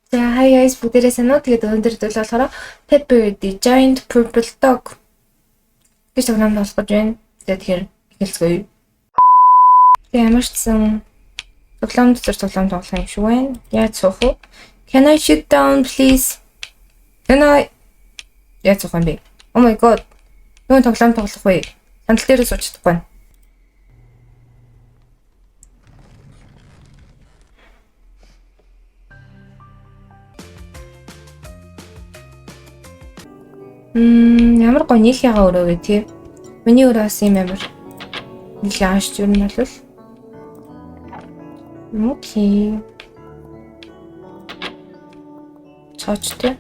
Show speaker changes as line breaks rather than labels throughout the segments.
За, hi guys, бүгдээрээ сайн уу? Тэгээд өнөөдөр зүйл болохоор Pepper the Giant Purple Dog гэж тоглоом тоглох гэж байна. За, тэгэхээр эхэлцгээе. Тэгээд ямар ч сан тоглоом дотор тоглоом тоглох юм шиг байна. Яаж суух вэ? Can I sit down, please? Can I? Яаж суух юм бэ? Oh my god. Юун тоглоом тоглох вэ? Сандал дээрээ сууж чадахгүй байна. Ямар гоё нийх яга өрөө гэ тий. Миний өрөө бас юм амар. Нийх ааш юу нь бол. Окей. Цоочтой.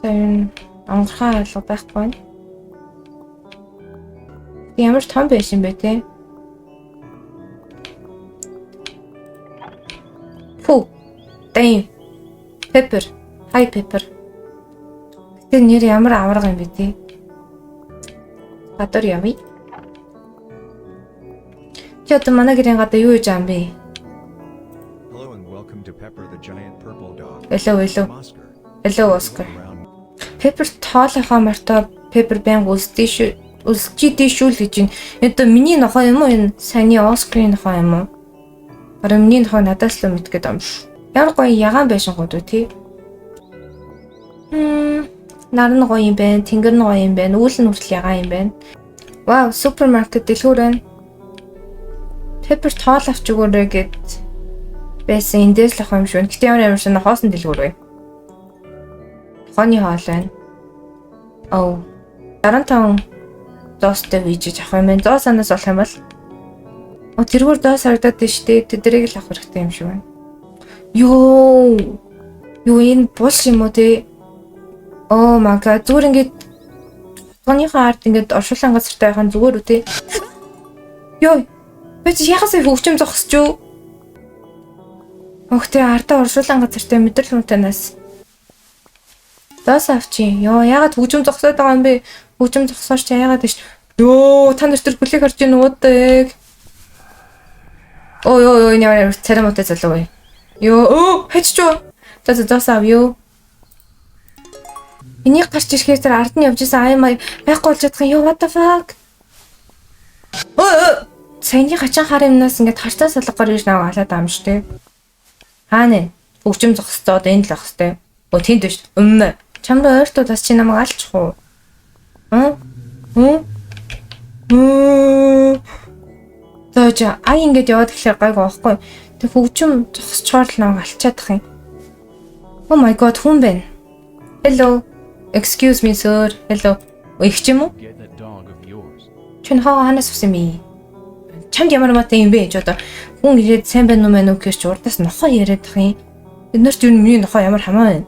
За, энэ онгорхой алга байхгүй байна. Ямар том байсан бэ те? Фу. Damn. Pepper. Hi, Pepper. Тэр нэр ямар аварга юм бэ те? Гадуур явъя. Чи одоо манай гэрийн гадаа юу хийж байгаа юм бэ?
Hello and welcome to Pepper the Giant Purple Dog.
Hello, hello.
I'm Oscar.
Hello, Oscar.
Around
Pepper тоолынхоо мартаа Pepper байнга үлсдээ шүү. Үлсчихдээ шүү л гэж байна. Одоо миний нохоо юм уу энэ саяны Оскарын нохоо юм уу? Харин миний нохоо надаас л мэдэх гээд юм шүү. Ямар гоё ягаан байшин гоо тий. Нар нь гоё юм байна, тэнгэр нь гоё юм байна, үүл нь хүртэл ягаан юм байна. Вау, супермаркет дэлгүүр байна. Pepper тоол авч өгөөрэй гэд байсан. Эндээс л авах юм шүү. Гэтэ ямар ямар шинэ хоосон дэлгүүр вэ? Хооны хоол байна. Оу. 65 зоостой вижиж авах юм байна. Зоос анаас болох юм бол. О, тэргээр зоос харагдаад байна шүү дээ. Тэднийг л авах хэрэгтэй юм шиг байна. Йоо. Юу энэ булш юм уу те? Oh my god. Зүгээр ингээд тооныхоо ард ингээд оршуулсан газартай байх нь зүгээр үү те? Йоо. Би чи яхасаа хөгжим зогсож юу? Өгтөө ардаа оршуулсан газартай мэдрэл мутанаас. Зоос авчи. Йоо, яагаад хөгжим зогсоод байгаа юм бэ? Хөгжим зогсооч чи яагаад тийш. Йоо, та нар тэр хүлээх харж байна уу дэг? Ой ой ой, ямар царай муутай залуу вэ? Йоо, өө, хайччуу. За за, зоос авъё. Энийг гарч ирэхээр тэр ард нь явж исэн ай май байхгүй болж чадах юм. Йоо, what the fuck? Өө, саяны хачин хар юмнаас ингээд харцаа салгагаар ирж наваа алаад байгаа юм шүү дээ. Хаана вэ? Хөгжим зогсцоо одоо энд л ах хэвтэй. Өө, тэнд биш. Өмнө. Чам руу ойртуулаас чи намайг алчих уу? Хм? Хм? Хм. За жа, ай ингээд яваад тэгэхээр гайгүй байхгүй. Тэг хөгжим зогсчоор л намайг алчаадах юм. Oh my god, хүн байна. Hello. Excuse me, sir. Hello. Их ч юм уу?
Get that dog of yours.
Чи нохоо хаанаас авсан юм бэ? Чамд ямар матай юм бэ гэж одоо хүн ирээд сайн байна уу мэн үү гэж чи урдаас нохоо яриад тах юм. Тэд нар ч юу миний нохоо ямар хамаа байна.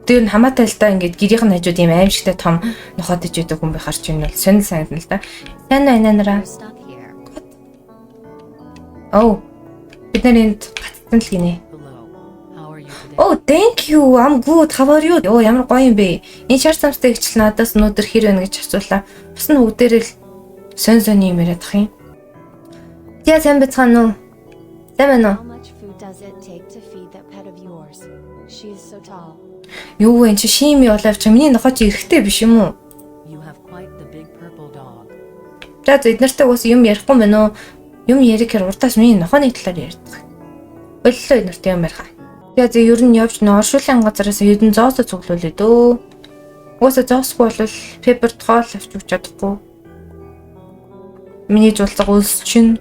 Тэр нь хамаатай л да, ингээд гэрийнх нь хажууд ийм аимшигтай том нохоод иж байдаг хүн байхаар чинь бол сонь санагдана л да. Сайн уу ананараа.
Stop here.
Oh. Бид нар энд гацсан л гинэ.
Hello. How are you today?
Oh, thank you. I'm good. How are you? Йоо, ямар гоё юм бэ? Энэ шар самстай ихчл надаас өнөөдөр хэр байна гэж асуулаа. Бас нь бүгдээрээ л сонь сонь юм яриад ах юм. За, сайн байцгаана уу? Сайн байна уу?
How much food does it take to feed that pet of yours? She is so tall.
Юу вэ чи шим явуулав чи миний нохоо чи эрэхтэй биш юм уу?
You have quite the big purple dog.
За за, эднэртэй уус юм ярихгүй мэн үү? Юм ярихээр урдаас миний нохооны талаар ярьдаг. Боллоо, эднэртэй юм яриха. За за, ер нь явж нөө оршуулгын газараас хэдэн зоосоо цуглуулъя дөө. Угаасаа зоосгүй бол Pepper тоол авч өгч чадахгүй. Миний жуулцаг өлс чинь.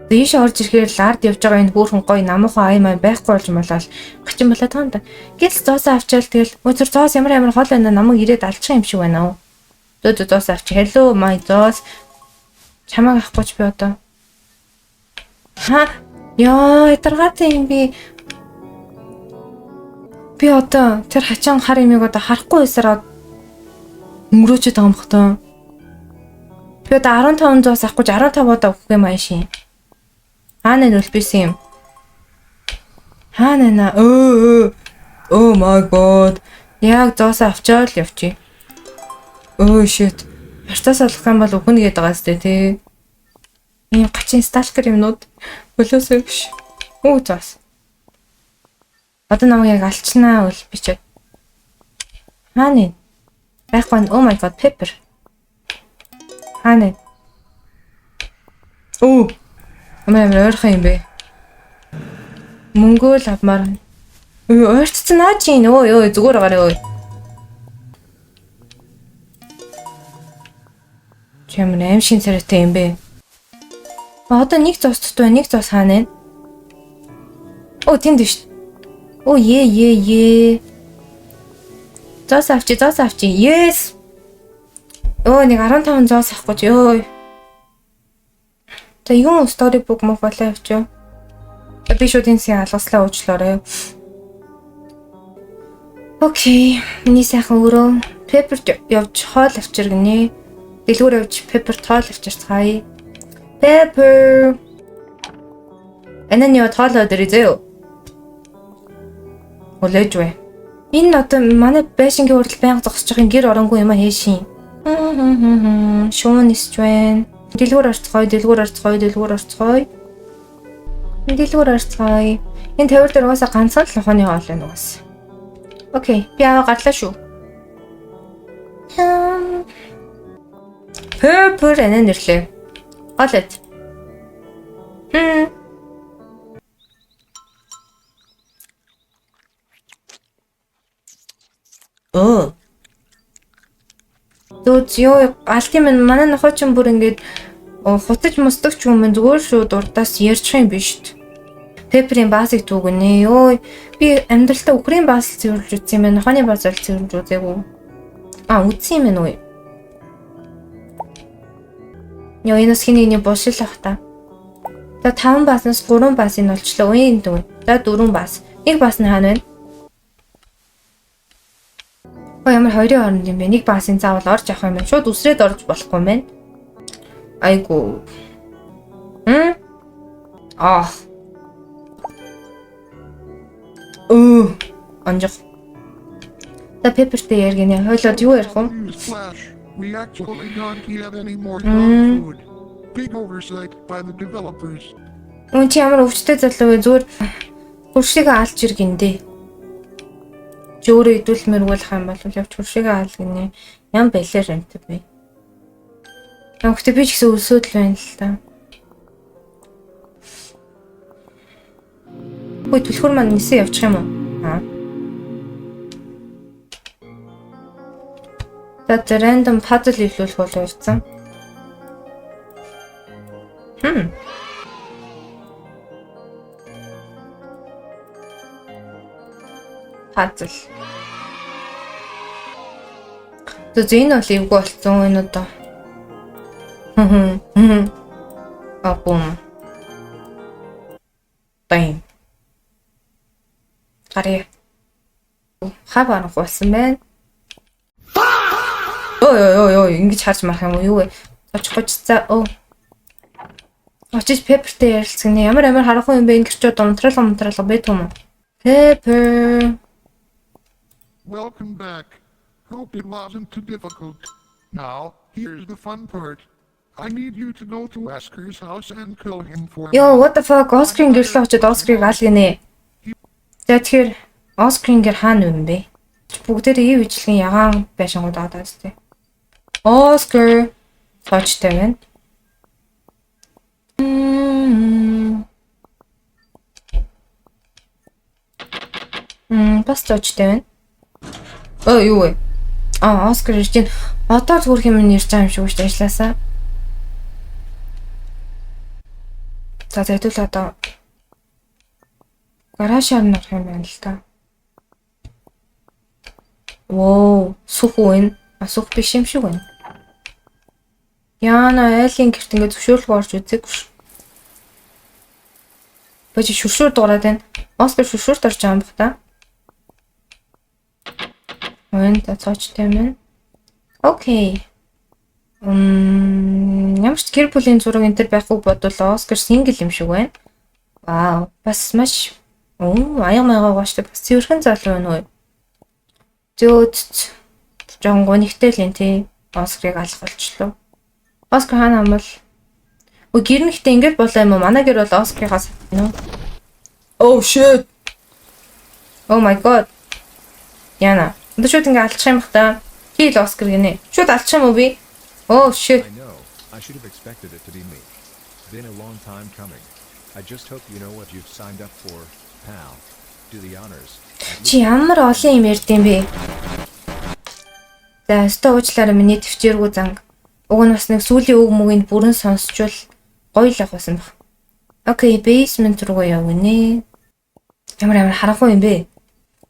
Ийш орж ирэхээр л ард явж байгаа энэ хөөрхөн гоё намуухан ай май байхгүй болж молоод гачин болоод байгаа юм да. Гэл зоосоо авчаал тэгэл өө тэр зоос ямар ямар хол байна, намайг ирээд алчих юм шиг байна уу. Зөө зөө, зоос авч. Hello, my зоос. Чамайг авахгүй ч би одоо. Ха, ёо, ядаргаатай юм би. Би одоо тэр хачин хар юмыг одоо харахгүй байсараа өнгөрөөчөд байгаа юм бах таа. Би одоо 15 зоос авахгүй ч 15 удаа өгөх юм аашийн. Хаана нүлбисэн юм? Хаана на? Өө өө. Oh my god. Яг зоос авчаал явчих. Өө shit. Харцаас алах юм бол үхнэ гэдэг байгаа сте тий. Ийм гачин stalker юмнууд хөлөөсөө биш. Үү зоос. Одоо намайг яг алчнаа үл бичээд. Хаана? Байхгүй. Oh my god, Pepper. Хаана? Оо. Амар амар ойрхон юм бэ. Мөнгөө л авмаар. Ой, ойртсон наа чи өө ёо зүгээр гараа өө. Чи ямар аим шин царайтай юм бэ? Одоо нэг зос дутуу, нэг зос хаана вэ? Оо, тэнд биш. Оо, е е е. Зос авчи, зос авчи. Yes. Өө, нэг 15 зос авах гэж ёо. За юм storybook мөх болоо явчих. Би шууд энэ сийн алгаслаа уучлаарай. Okay, миний сайхан өрөө. Pepper явж хоол авчир гинэ. Дэлгүүр явж Pepper тоол авчирцгаая. Pepper. Анаа тоолоо дэрээ зөө. Хүлээж вэ. Энэ одоо манай байшингийн урд байнга зогсож байгаа гэр оронгүй юм а хийшин. Шуун нисч байна. Дэлгүүр орцгоё, дэлгүүр орцгоё, дэлгүүр орцгоё. Дэлгүүр орцгоё. Энэ тавир дээр угаасаа ганцхан л нохооны хоол байна угаас. Okay, би аваа гарлаа шүү. Pepper анаа нэрлээ. Олет. Оо. Зөө ёо алт юм манай нохой ч бүр ингээд хутаж мусдаг ч юм зүгээр шууд урдаас ярьчих юм биш үү? Пепперийн баасыг түүгнэ. Ёо би амьдралтаа үхрийн баас цэвэрлж үзсэн юм байна. Нохойны баас л цэвэрлж үзээгүй. А үзсэн юм байна уу? Ёо энэ бас хин нэгний булшил ах та. За 5 бааснаас 3 баасыг олчлоо. Үн дүү. За 4 баас. Нэг баас нь хаана вэ? Ой ямар хоёрын хооронд юм бэ? Нэг баасын заавал орж авах юм байна. Шууд үсрээд орж болохгүй юм байна. Айгу. Аа. Өө. Анжих. За Pepper-тэй яргинэ. Хойлоод юу ярих вэ?
We actually don't have any more dog food. Big oversight by the developers.
Үн чи ямар өвчтэй залуу вэ? Зүгээр хөршигээ алж ир гиндэ. Чи өөрөө идүүлмээргүй юм бол явж хөршигээ аал гинэ. Ям балиар амт бэ. Гэхдээ би ч гэсэн өлсөөд л байна л та. Ой түлхүүр маань нисээ явчих юм уу? Аа. За random puzzle илүүлэх болов явцсан. Puzzle. За энэ бол эвгүй болцсон энэ одоо. А бум. Байн. Гарыг. Хав арга болсон байна. Ой ой ой ингэж харж марах юм уу юу вэ? Очих гэж за өө. Очиж Pepper-тэй ярилцсан нэ. Ямар амар харахгүй юм бэ? Ингэж ч одоо унтраалга байдаг юм уу? Pepper.
Welcome back. Hope it wasn't too difficult. Now, here's the fun part. I need you to go to Oscar's house and kill him for me.
Йоо, what the fuck? Оскарын гэрлээ очиод Оскарыг ал гинэ. За тэгэхээр Оскарын гэр хаана юм бэ? Бүгдээрээ ив ижлэгийн ягаан байшингууд байгаа даа зү. Оскар цоочтой байна. Бас цоочтой байна. Оо юу вэ? Аа, Оскар ирж байна. Одоо зүгээр юм ирж байгаа юм шиг үү ажилласаа. За зэдвэл одоо гараашаар нурах юм байна л та. Воо, сүх үү энэ? Асуух биш юм шиг байна. Яна айлын гэрт ингэ зөвшөөрлгүй орж үзээгүй ш. Бачи шүршүр дуурайд байна. Оскар шүршүрт орж байгаа юм бах та. Үн та цоочтой юм байна. Okay. Ямар ч гэр бүлийн зураг энэ төр байхгүй бодвол Оскар single юм шиг байна. Вау, бас маш аяга маягаа гоочтой бас цэвэрхэн залуу байна уу? Зөөд жоохон гунигтай л юм тий. Оскарыг алах болчлоо. Оскар хаана юм бол Өө гэр нь гэтээ ингэж болоо юм уу? Манай гэр бол Оскарынхаас нөө. Oh shit. Oh my god. Яна. Одоо шууд ингэ алчих юм бах та. Kill Оскар гинэ. Шууд алчих юм уу би? Oh shit.
I know, I should have expected it to be me. Been a long time coming. I just hope you know what you've signed up for, pal. Do the honors. At
Чи ямар олон юм ярьд юм бэ? За, өстой уучлаарай миний төвчээргүй занг. Уг нь бас нэг сүүлийн үг мөгийг бүрэн сонсчвол гоё л ах байсан баг. Okay, basement руу явна. Ямар ямар харанхуй юм бэ?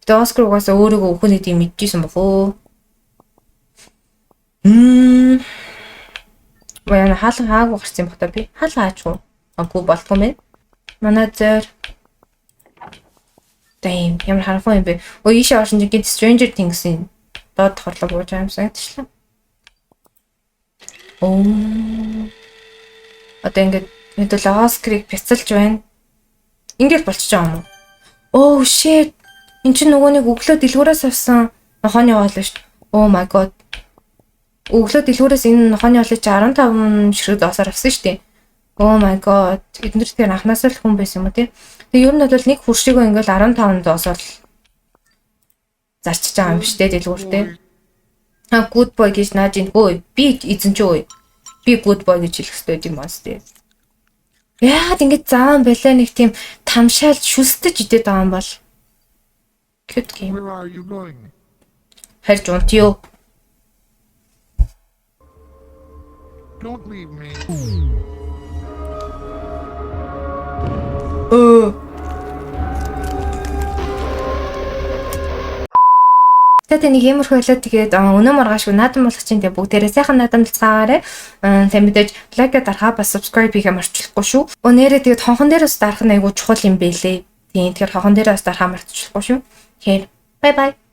Тэгээ Оскар угаасаа өөрийгөө өхөн гэдгийг мэдчихсэн бох уу? Яна хаалга хаагүй гарсан юм бах та би. Хаалга хаачгүй. Аггүй болдгоо мэн. Манай зөөр. Damn, ямар харанхуй юм бэ? Өө ийшээ орсон чинь гинт Stranger Things-ийн доод хорлоо бууж байгаа юм санагдчихлаа. Оо. Одоо ингээд мэдвэл Оскарыг бяцалж байна. Ингээд болчихж байгаа юм уу? Oh shit. Эн чинь нөгөө нэг өглөө дэлгүүрээс авсан нохооны хоол шүү дээ. Oh my god. Өглөө дэлгүүрээс энэ нохооны хоолыг чи 15 ширхэг зоосоор авсан шүү дээ. Oh my god. Эднэр тэр анхнаасаа л хүн байсан юм уу тий? Тэгээ ер нь бол нэг хуршигөө ингээл 15 зоосоор л зарчиж байгаа юм биш үү дэлгүүртээ. А good boy гэж нааж ин хөө би эзэн чи өө. Би good boy гэж хэлэх хэрэгтэй юм аа тий. Яагаад ингэж заан байлаа нэг тийм тамшаал шүлстэж идээд байгаа юм бол. Cute game.
Where are you going?
Харж унтъё.
Don't leave me.
Өө. За тэ нэг иймэрхүү байлаа тэгээд өнөө маргаашгүй наадам болох чинь тэгээ бүгдээрээ сайхан наадамлцгаагаарай. Тэг мэдээж лайк дарахаа бас subscribe хийхээ мартчихгүй шүү. Нэрээ тэгээд хонхон дээр бас дарах нь айгүй чухал юм бэлээ. Тийм тэгэхээр хонхон дээр бас дарахаа мартчихгүй шүү. Тэгэхээр bye bye.